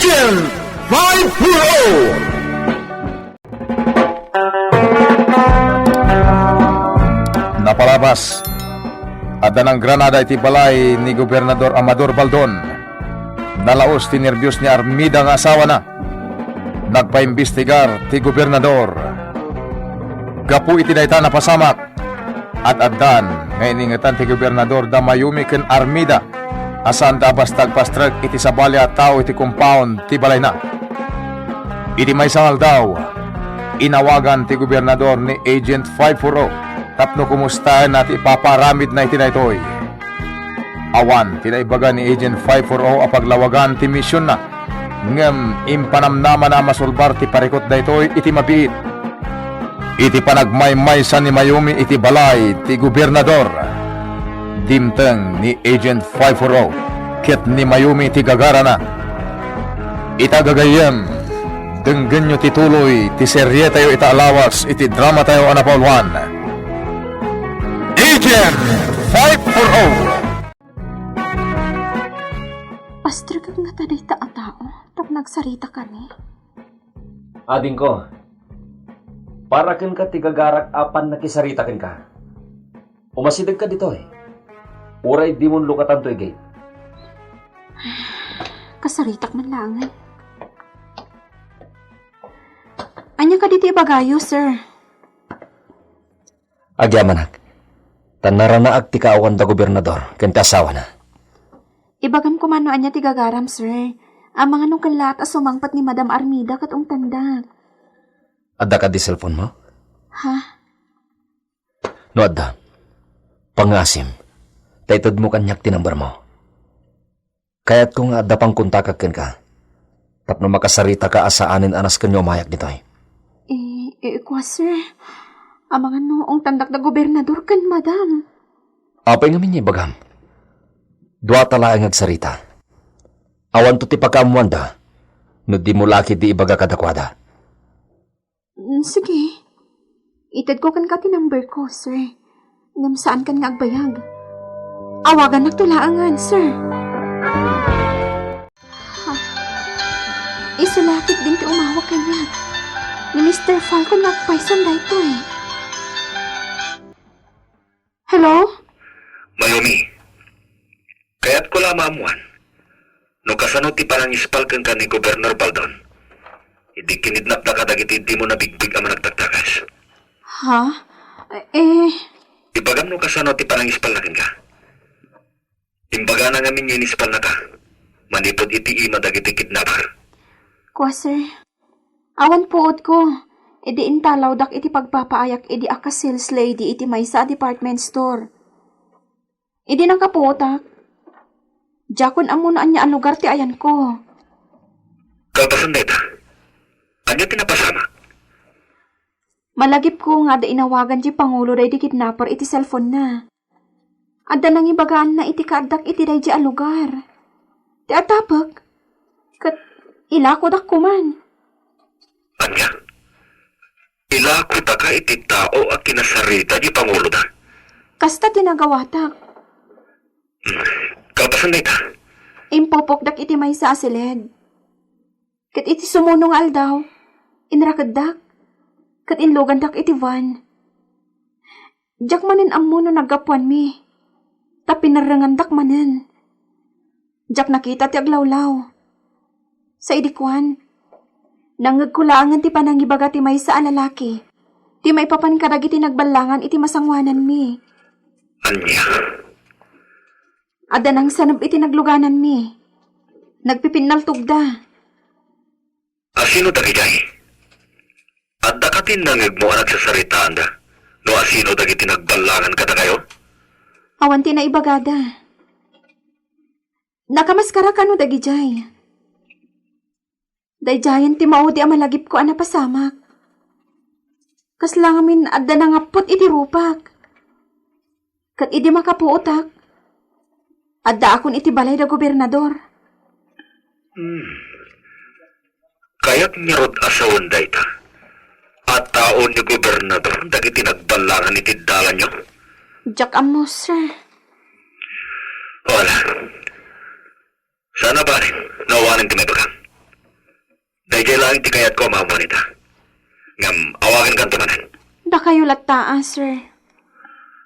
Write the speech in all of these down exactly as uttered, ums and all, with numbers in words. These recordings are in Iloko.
Five four oh. Napalabas, adda nanggranada iti balay ni Gobernador Amador Baldon. Nalaus ti nerbios ni Armida nga asawana. Nagpaimbestigar ti gobernador. Gapu iti dayta napasamak, ad-addan nga iningetan ti gobernador da Mayumi ken Armida a saanda a basta agpastrek iti sabali a tao iti compound ti balayna. Iti maysa nga aldaw, inawagan ti gobernador ni Agent five four oh tapno kumustaenna ti ipapaaramidna iti daytoy. Awan ti naibaga ni Agent five four oh a paglawagan ti misionna, ngem impanamnamana a masulbar ti parikut daytoy iti mabiit. Iti panagmaymaysa ni Mayumi iti balay ti gobernador, dimteng ni Agent five four oh ket ni Mayumi ti gagarana. Ita gagayyem, denggenyo ti tuloy ti serietayo ita a lawas iti dramatayo a napauluan, Agent five four oh. Pastrekek ngata dayta a tao tapno agsarita kami. Adingko, para kenka ti gagarak a pannakisarita kenka. Umasidegka ditoy. Uray dimon lukatanto igay. Kasaritak man laengen. Ania kadi ti ibagayo, sir? Agyamanak, ta naranaak ti kaawan da gobernador ken ti asawana. Ibagam koma no ania ti gagaram, sir. Amangan no kellaat a sumangpet ni Madam Armida ket ungtandak. Adda kadi cellphone mo? Ha? No adda, pangngaasim, ta itedmo kaniak ti number mo. Kayatko nga adda pangkontakak kenka, tapno makasaritaka a saanen a nasken nga umayak ditoy. Eh, eh, kua, sir. Amangan no ungtandak da gobernador ken madam. Apay ngamin nga ibagam? Duata laeng nga agsarita. Awanto ti pakaammoanda no dimo la ketdi ibaga kadakuada. Mm, sige. Itedko kenka ti number ko, sir. Ngem saankan nga agbayag. Awagannak to laengen, sir. Ha? Isu la ketdin ti umawag kaniak. Ni Mister Falcon nga agpaysan daytoy. Hello? Mayumi, kayatko la maammoan no kasano ti panangispal kenka ni Gobernador Baldon idi kinidnapdaka dagiti dimo nabigbig a managtaktakas. Ha? Eh, ibagam no kasano ti panangispalna kenka. Imbagana ngamin nga inispalnaka manipud iti ima dagiti kidnapper. Kua, sir. Awan puotko, idi intalawdak iti pagpapaayak idi aka sales lady iti maysa a department store. Idi nakapuotak, diakon ammo no ania a lugar ti ayanko. Kalpasan dayta, ania ti napasamak? Malagipko nga adda inawagan ti pangulo daydi kidnapper iti cellphone-na. Adda nangibagaanna iti kaaddak iti daydi a lugar. Ti atapek, ket ilakodak koman. Ania? Ilakotaka iti tao a kinasarita ti panguloda? Kasta ti nagawatak. Hmm. Kalpasan dayta? Impupokdak iti maysa a siled. Ket iti sumuno nga aldaw, inrakeddak, ket inlugandak iti van. Diak manen ammo no naggapuanmi, ta pinerrengandak manen. Diak nakita ti aglawlaw. Sa idi kuan, nangngegko laengen ti panangibaga ti maysa a lalaki, ti maipapan kadagiti nagballangan iti masangoananmi. Ania? Adda nangsaneb iti naglugananmi. Nagpipinnaltogda. Asino dagijay? Adda kadi nangngegmo a nagsasaritaanda no asino dagiti nagballangan kadakayo? Awan ti naibagada. Nakamaskara kano dagijay. Daydiayen ti maudi a malagipko a napasamak. Kasla ngamin adda nangapput iti rupak. Ket idi makapuotak, addaakon iti balay da gobernador. Hmm. Kayat ngarud a sawen dayta a tao ni gobernador dagiti nagballangan iti dalanyo? Diak ammo, sir. Wala. Saan a bale no awanen ti maibagam. Dayta ti kayatko a maammuan ita. Ngem awagankanto manen. Dakayo latta, ah, sir.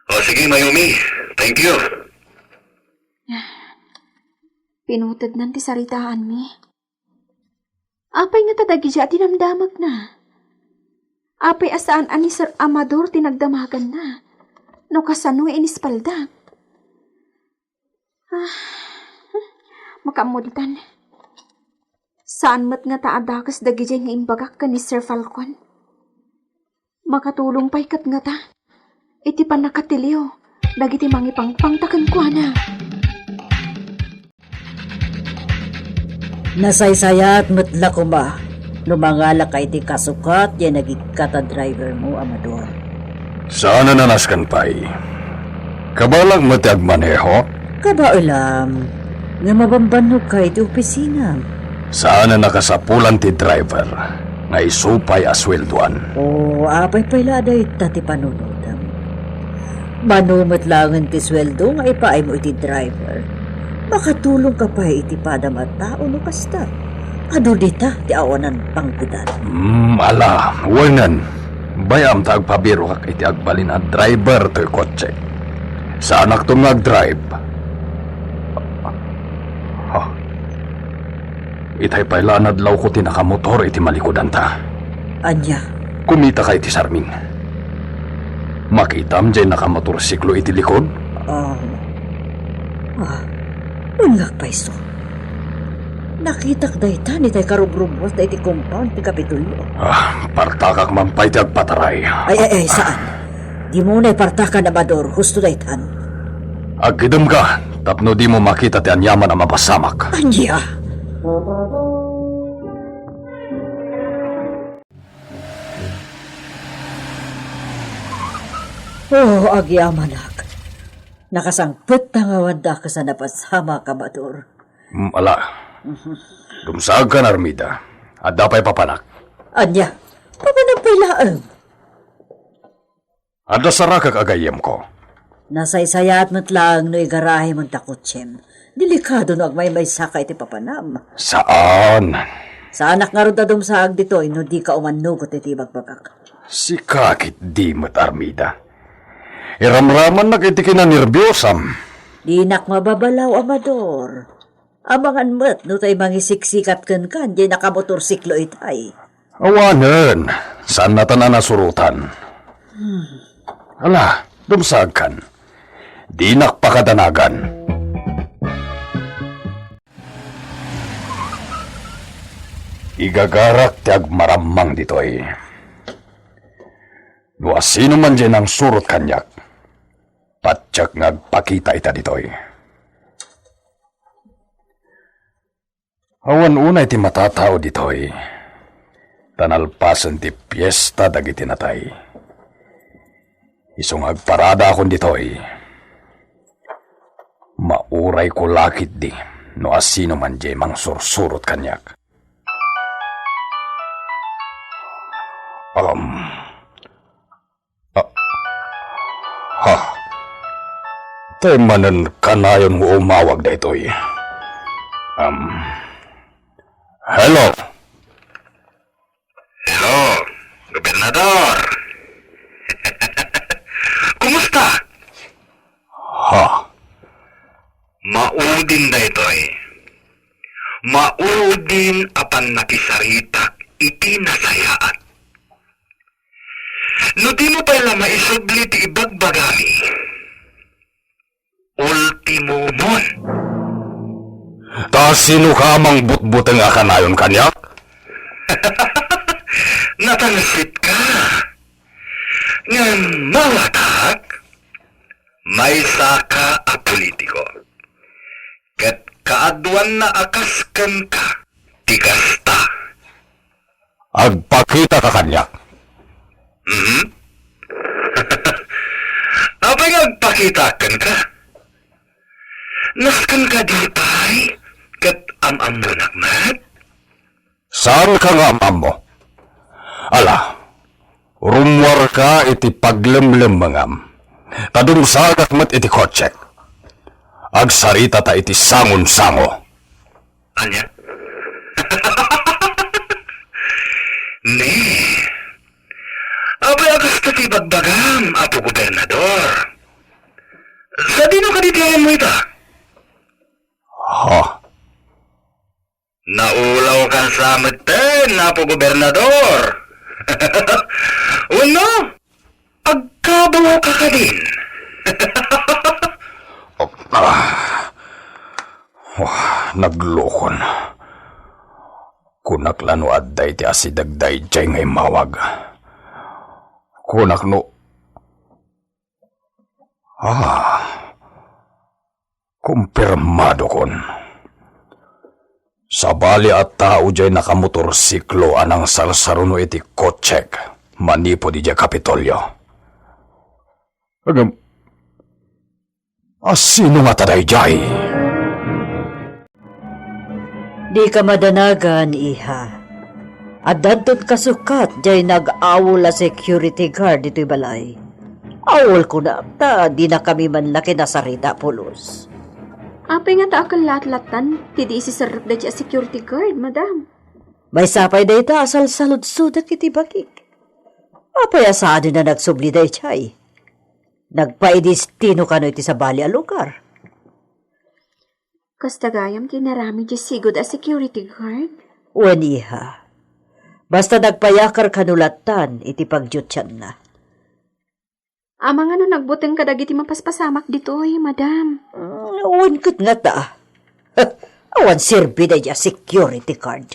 O, sige, Mayumi. Thank you. Pinutednan ti saritaanmi. Apay ngata dagiti a dinamdamagna? Apay a saan a ni Sir Amador ti nagdamaganna? No kasano inispaldak? Ah, makaammo ditan. Saan met ngata a dakes dagiti nga imbagak ken ni Sir Falcon. Makatulong pay ket ngata iti pannakatiliw dagiti mangipangpangta kenkuana. Nasaysayaat met la koma no mangalaka iti kasukat diay nagikkat a driver mo, Amador. Saan a nasken pay. Kabaelak met ti agmaneho? Kabaelam, nga mabambannogka iti opisina. Saan a nakasapulan ti driver nga isu pay a sueldoan. O, apay pay la a dayta ti panunotem. Mano met laengen ti sueldo nga ipaaymo iti driver? Makatulongka pay iti padam a tao no kasta. Adu dita ti awanan pangted. Hmm, ala, wenen. Bay-am ta agpabirokak iti agbalin a driver toy kotse. Saanakton nga agdrive. Ha? Itay pay la a nadlawko ti nakamotor iti malikudanta. Ania? Kumitaka iti sarming. Makitam diay nakamotorsiklo iti likod? Ah. Ah. Unnak payso. Nakitak dayta itay karubrubbuatna iti compound ti Kapitolyo. Ah, partakak man pay ti agpataray. Ay, ay, ay, saan? Dimo unay partakan, Amador, husto daytan. Agkidemka, tapno dimo makita ti aniaman a mapasamak. Ania? Oh, agyamanak. Nakasangpet ta nga awan dakes a napasamak, Amador. Mm, ala. Dumsaagkan, Armida. Adda pay papanak. Ania? Papanak pay laeng. Adda sarakek a gayyemko. Nasaysayaat met laeng no igarahemon ta kotsem. Delikado no agmaymaysaka iti papanam. Saan? Saanak ngarud a dumsaag ditoy no dika umannugot iti ibagbagak. Sika ketdi met, Armida. Iramramannak iti kinanerbiosam. Dinak mababalaw, Amador. Amangan met no tay mangisiksikat kenka diay nakamotorsiklo itay. Awanen, saannatan a nasurotan. Hmm. Ala, dumsaagkan. Dinak pakadanagan. Igagarak ti agmarammang ditoy. No asino man diay nangsurot kaniak, patiek nga agpakita ita ditoy. Awan unay ti matatao ditoy, ta nalpasen ti piesta dagiti natay. Isu nga agparadaakon ditoy, maurayko la ketdi no asino man diay mangsursurot kaniak. Um, Ah, ha? Tay manen kanayon nga umawag daytoy. Um, hello? Hello, Gobernador. Kumusta? Ha? Maudin daytoy. Maudin a pannakisaritak iti nasayaat. No dimo pay la maisubli ti ibagbagami, ultimomon. Ta sinoka a mangbutbuteng a kanayon kaniak? Natangsit ka. Ngem mawatak, maysaka a politiko. Ket kaaduanna a kas kenka ti kasta. Agpakitaka kaniak. Mhm. Apay nga agpakitak kenka? Naskenka ditoy ket am-ammonak met? Saanka nga am-ammo? Ala, rummuarka iti paglemlemmengam, ta dumsagak met iti kotsek. Agsaritata iti sangonsango. Ania? Sa metten, Apo Gobernador. Wenno, agkabaw ka kadin? Ah. Wah, naglukon. Kunak la no adda iti asideg daydiay nga immawag. Kunak no, ah, kumpirmadokon. Sabali a tao diay nakamotorsiklo a nangsarsaruno iti kotsek manipud idiay Kapitolyo. Agam, a sino ngata daydiay? Dika madanagan, iha. Addanton kasukat diay nag-awol a security guard ditoy balay. Awol kunak ta dinakami man la kinasarita a pulos. Apay ngata a kellatlattan ti di isiserrek daydiay a security guard, madam? Maysa pay dayta a salsaludsodek iti bagik. Apay a saan a nagsubli daydiay? Nagpaidestino kano iti sabali a lugar? Kasta gayam ti inaramid diay sigud a security guard? Wen, iha. Basta nagpayakar kano lattan iti pagdiutsanna. Amangan no nagbuteng kadagiti mapaspasamak ditoy, madam. Mm, wen ket ngata. Awan serbi daydiay a security guard.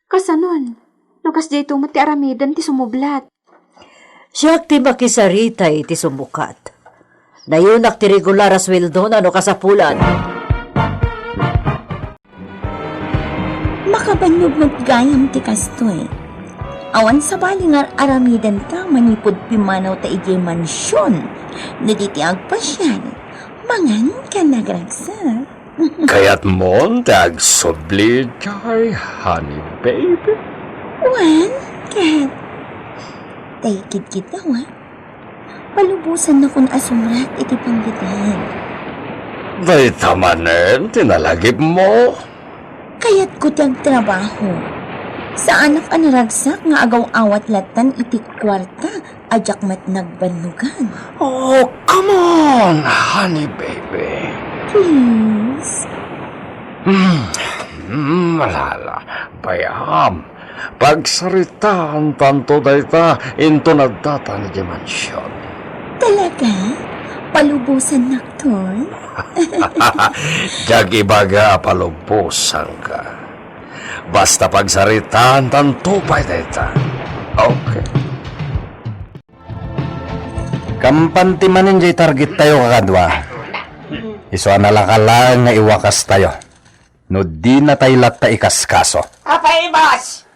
Kasanon, no kasdiay met ti aramiden ti sumublat? Siak ti makisarita iti sumukat. Nayunak ti regular a sueldona no kasapulan. Makabannog met gayam ti kastoy. Awan sabali nga ar-aramidenta manipud pimmanawta idiay mansion. No di ti agpasiar, mangan ken agragsak. Kayatmon ti agsubli idiay, honey baby? Wen, ket, ta ikidkitaw, a. Palubosannakon a sumrek iti panggepem. Dayta manen ti nalagipmo? Kayatko ti agtrabaho. Saanak a naragsak nga agaw-awat lattan iti kuarta a diak met nagbannogan. Oh, come on, honey baby. Please. Hmm, hmm, malala, bayam. Pagsaritaantanto dayta inton addatan idiay mansion. Talaga? Palubosannakton? Diak ibaga a palubosanka. Basta pagsaritaantanto pay dayta. Okay. Kampan ti manen diay targettayo, kakadua. Isu a nalaka laeng nga iwakastayo. No dinatay latta ikaskaso. Apay, boss?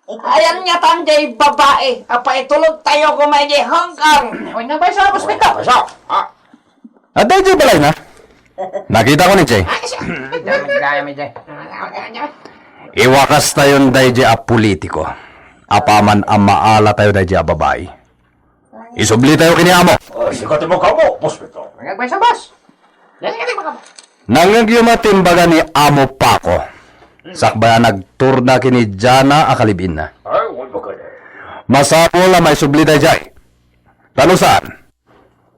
Ayan ngatan diay babai a paitulodtayo koma idiay Hong Kong. Wen nga, boss, ah, boss Pito. Boss, ah. Adda idiay balayna? Nakitako ni Jay. Ay, siya. Gayam, gayam, Jay. Iwakastayon daydiay a politiko. Apaman a maalatayo daydiay a babai. Isublitayo ken ni amo. Oh, sikat mo kamo, boss Pito. Nangagbaysa, boss. Nangagbaysa, boss. Nangngegyo met ti imbaga ni Amo Paco. Sakbay a nagturna ken ni Jana a kalib-inna. Ay, wala ka na. Masapul a maisubli daydiay. Ta no saan,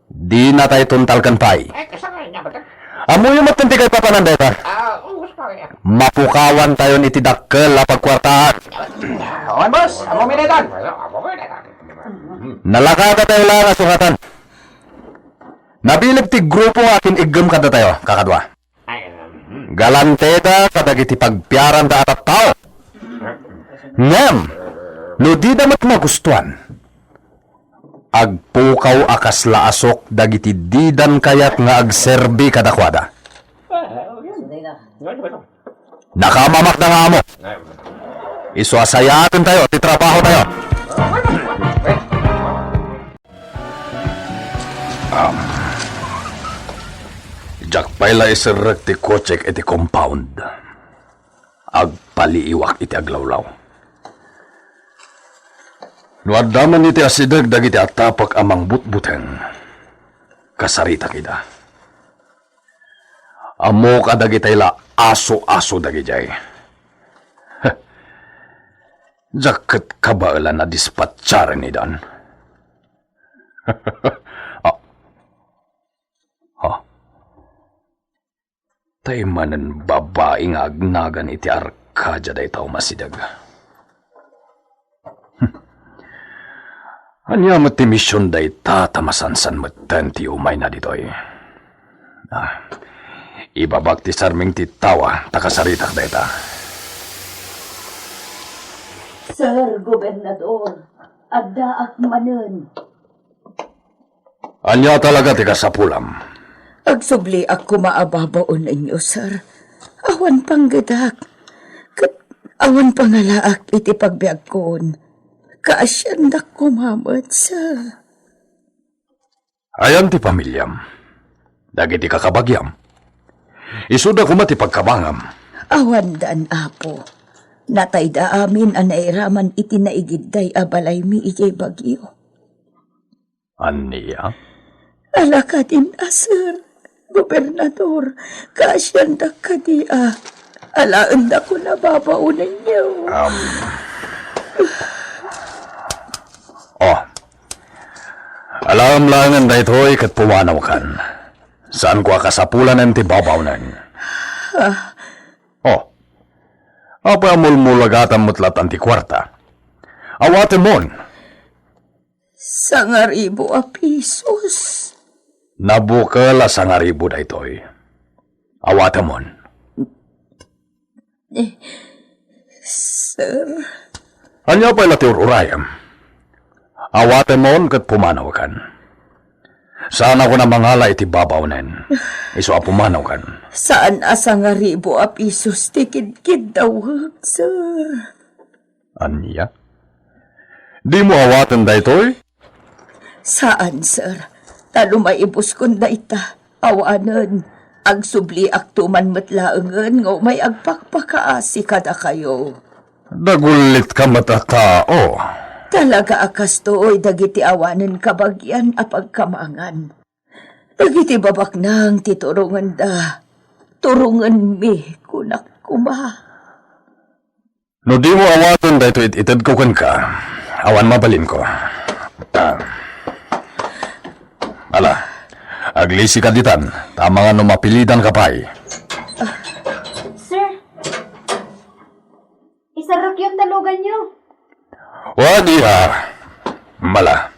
dinatay tuntalken pay. Ay, kasama niya ba? Ammoyo met ti kaipapanan dayta. Ah, oo, gusto ko yan. Mapukawantayon iti dakkel a pagkuartaan. Oo, boss. Amo mi daytan. Nalaka datayo laeng a sungatan. Nabilib ti grupo nga akin-iggem kadatayo, kakadua. Ay, um, hmm. Galanteta kadagiti pagpiaranda a tattao. Ngem, no dida met magustuan, agpukaw a kasla asok dagiti didan kayat nga agserbi kadakuada. Nakamamakda nga amo. Isu a sayaatentayo ti trabahotayo. Um, diak pay la iserrek ti kotsek iti compound. Agpaliiwak iti aglawlaw. No adda man iti asideg dagiti atapek a mangbutbuteng, kasaritak ida. Ammok a dagitay la aso-aso dagidiay. Diak ket kabaelan a dispatcharen idan. Ah. Ha? Tay manen babai nga agnagan iti ar-, Kadia dayta a masideg. Ania met ti mision dayta ta masansan metten ti umayna ditoy? Ah, ibabak ti sarming ti tawa ta kasaritak dayta. Sir Gobernador, addaak manen. Ania talaga ti kasapulam? Agsubliak koma a babaonenyo, sir. Awan panggedak. Ket awan pangalaak iti pagbiagkon. Kaasiandak koma met, sir. Ayan ti pamiliam? Dagiti kakabagiam? Isuda koma ti pagkabangam. Awandan, Apo. Natayda amin a nairaman iti naigidday a balaymi idiay bagyo. Ania? Ala kadin a, sir, Gobernador, kaasiandak kadi a alaendakon a babaonenyo. Um. Oh. Alaem laengen daytoy ket pumanawkan. Saanko a kasapulanen ti babaonen. Ah. Oh. Apay a mulmulagatam met latan ti kuarta? Awatemon. Sangaribu a pisos. Nabukel a sangaribu daytoy. Awatemon. Eh, sir. Ania pay la ti ur-urayem? Awatemon ket pumanawkan. Saanakon a mangala iti babaonen. Isu a pumanawkan. Saan a sangaribu a pisos ti kidkiddawek, sir. Ania? Dimo awaten daytoy? Saan, sir. Ta lumaibuskon dayta. Awanen, agsubliakto man met laengen nga umay agpakpakaasi kadakayo. Dagullitka met a tao. Talaga a kastoy dagiti awanen kabagian a pagkamangan. Dagiti babaknang ti turongenda, turongenmi, kunak koma. No dimo awaten daytoy it-itedko kenka, awan mabalinko. Ah. Ala, aglisika ditan, ta amangan no mapilidanka pay. Sir, isarrukyo ta luganyo. Wa, di, ah. Mala,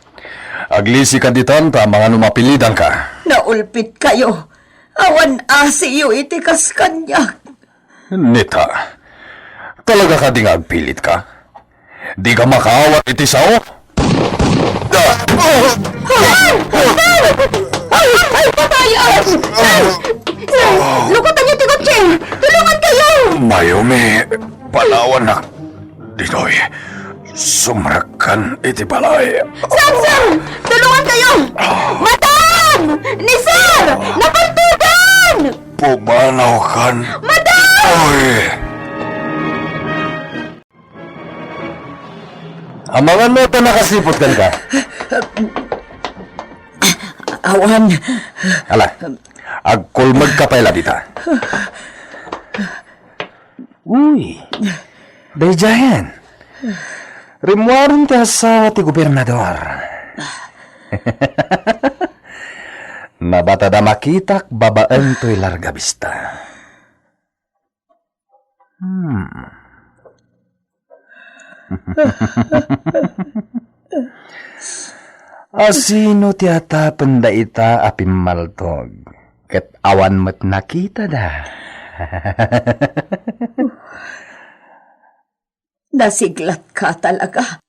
aglisika ditan, ta amangan no mapilidanka. Naulpitkayo. Awan asiyo iti kas kaniak. Nita, talaga kadi nga agpilitka? Dika makaawat iti sao? Sir! Sir! Ay, ay, patay! Ay! Sir! Sir! Lukotanyo ti kotse! Tulungan kayo! Mayumi, palawanak ditoy. Sumrekkan iti balay. Sir, sir! Tulungan kayo! Madam! Ni sir! Napaltugan! Pumanawkan. Madam! Oy! Amangan no ta nakasipot kenka. Awan. Ala, agkulmegka pay la dita. Uy, daydiayen. Rimmuaren ti asawa ti gobernador. Nabatada makitak babaen toy Larga Vista. Hmm. Asino ti atapen dayta a pimmaltog? Ket awan met nakitada. Nasiglatka talaga.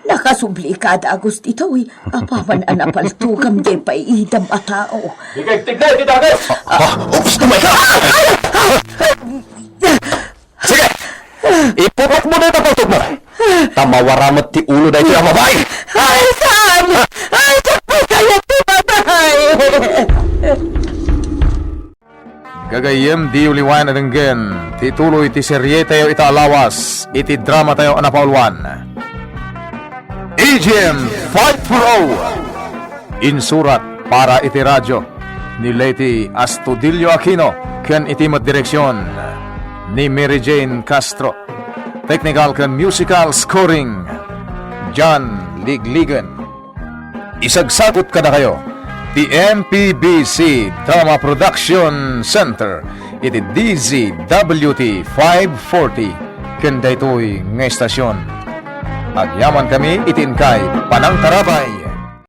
Nakasublika a dagus ditoy. Apaman a napaltogam diay paiidam a tao. Dika igtigna iti dagus! Ah, oops, tumay ka! Sige! Ipupot mo na itang paltog mo! Ta mawara met ti ulo daytoy a babae! Ay, saan? Ay, sakbay kayo ti babae! Gagayyem, diyo liwayan a denggen ti tuloy ti serietayo ita a lawas iti dramatayo a napauluan, A G M Fight for All. Insurat para iti radio ni Leyte Astudillo Aquino ken iti met direksion ni Mary Jane Castro. Technical ken musical scoring, John Ligligan. Isagsagut kadakayo ti M P B C Drama Production Center iti D Z W T five forty, ken daytoy nga estasion. Agyamankami iti inkay panangtarabay.